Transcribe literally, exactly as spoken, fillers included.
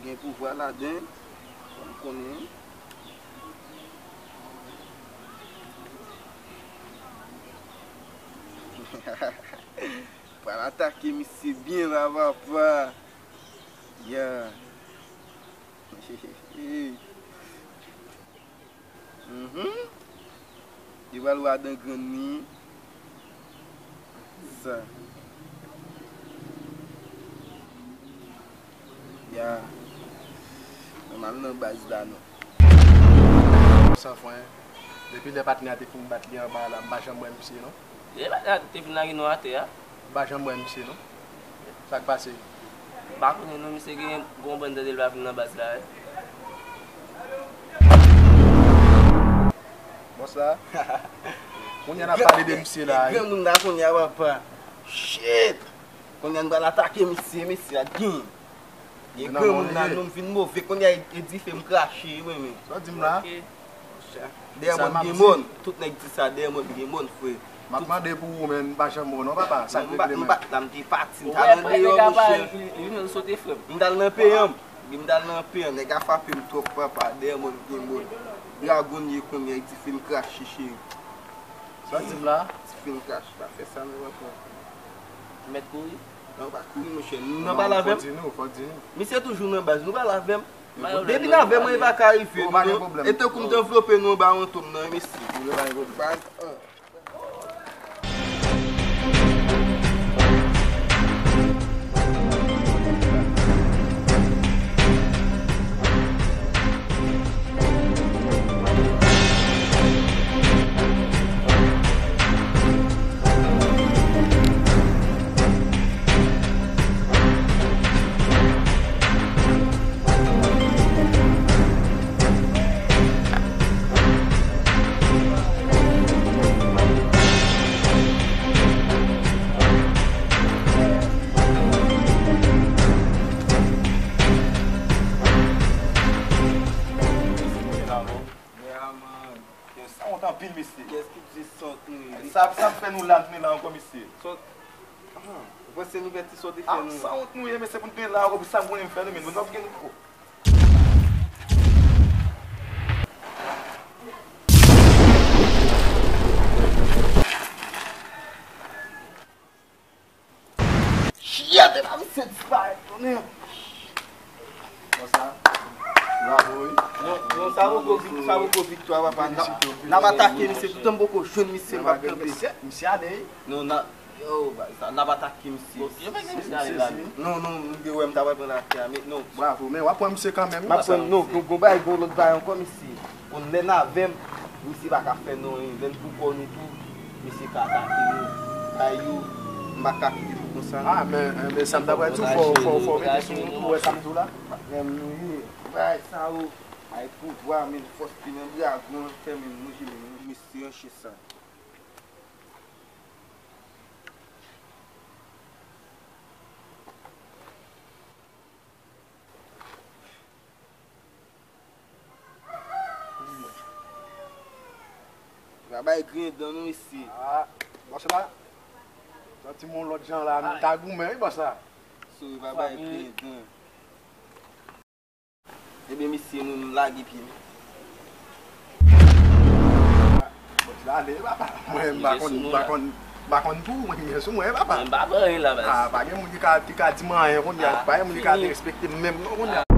Gen pouvwa ladan, kòm konnen. Pral atake misye byen la, papa. Yeah. Mhm. Li pral wa dan grann li. Sa. Ya. Mwen m al nan baz la non. San fwen. Depi lè patnè a te fin bat li anba la, m pa janm wè misye non. Lè patnè a te fin lage nou atè a. M pa janm wè misye non. Sa k pase? M pa konnen non, misye gen yon bann tande l pa vin nan baz la wi. Bòs la. Kounye a n ap pale de misye la wi. Granmoun la kounye a papa. Shit! Kounye a n pral atake misye, mesye a gen. Gen granmoun nan, non m vin move, kounye a e dife m krache wi mwen menm. Sa w di m la? Dèyè mòn gen mòn, tout nèg di sa, dèyè mòn gen mòn frè. M ap mande pou ou men m pa janm wè w non papa, sa k regle menm? M pa t la, m te pati, m t al andeyò monchè. M t al nan peyan m, m t al nan peyan, nèg a frape m twòp papa, dèyè mòn gen mòn. Dragon ye kounye a, e dife m krache cheri. Sa w di m la? Dife m krache, pa fè sa non papa. Ou mèt kouri? Non, pa kouri monchè. Non, pale avè m. Fò di nou, fò di nou. Misye toujou nan baz, nou pale avè m. Depi n avè mwen, e pa ka rive nou non. E tankou m te anvlope nou anba yon tonm nan, mesye. Yo, sanwont anpil, mesye. Kiyès ki di sanwont nou ye? Sa, sa ap fè nou la, nou la ankò, mesye. Sanwont. Ah, ou panse nou fè ti sanwont e fè nou? Ah, sanwont nou ye, mesye, pou nou te la ankò, pou sa m konnen m fè nou, men nou n ap gen nou kò. Shit, epa misye disparèt, konnen. Konsa, bravo, wi. Non, non, sa poko vik-, sa poko viktwa, papa. N ap, n ap atake misye, toutan m poko jwenn misye, m p ap kanpe. Misye, misye ale, wi. Non, n ap, yo, baz, n ap atake misye. Yo, yo, men misye ale la. Non, non, m te wè m ta pral pran atè a, men non. Bravo, men w ap pran misye kanmenm, wi. M ap pran, non, gon, gon bagay, gon lòt bagay ankò, misye. Konn lè n avè m, misye pa ka fè nou anyen. Lè n pou kò nou tou, misye ka atake nou. Bay yo, m pa ka kite pou konsa non. Ah, men, men sa m ta pral di w, fò, fò, fò w mete sou nou pou w wè sa m di w la. Frè m nou ye, bagay sa yo, ay pouvwa, men fòs ki nan dragon an, fè men nou jile, men misye ranche sa. Pa bay griyen dan non mesye. Ah, bòs la. Santi m yon lòt jan la, nou ta goumen wi bòs la. Sou pa bay griyen dan. Ebyen mesye, nou lage pye nou. Bòs la ale papa. Mwen m pa konn, m pa konn, m pa konn pou ou, mwen m sou mwen papa. Mwen m pa pran anyen la baz. Ah, pa gen moun ki ka, ki ka di m anyen kounye a. Ah, pa gen moun ki ka derespekte m menm non kounye a.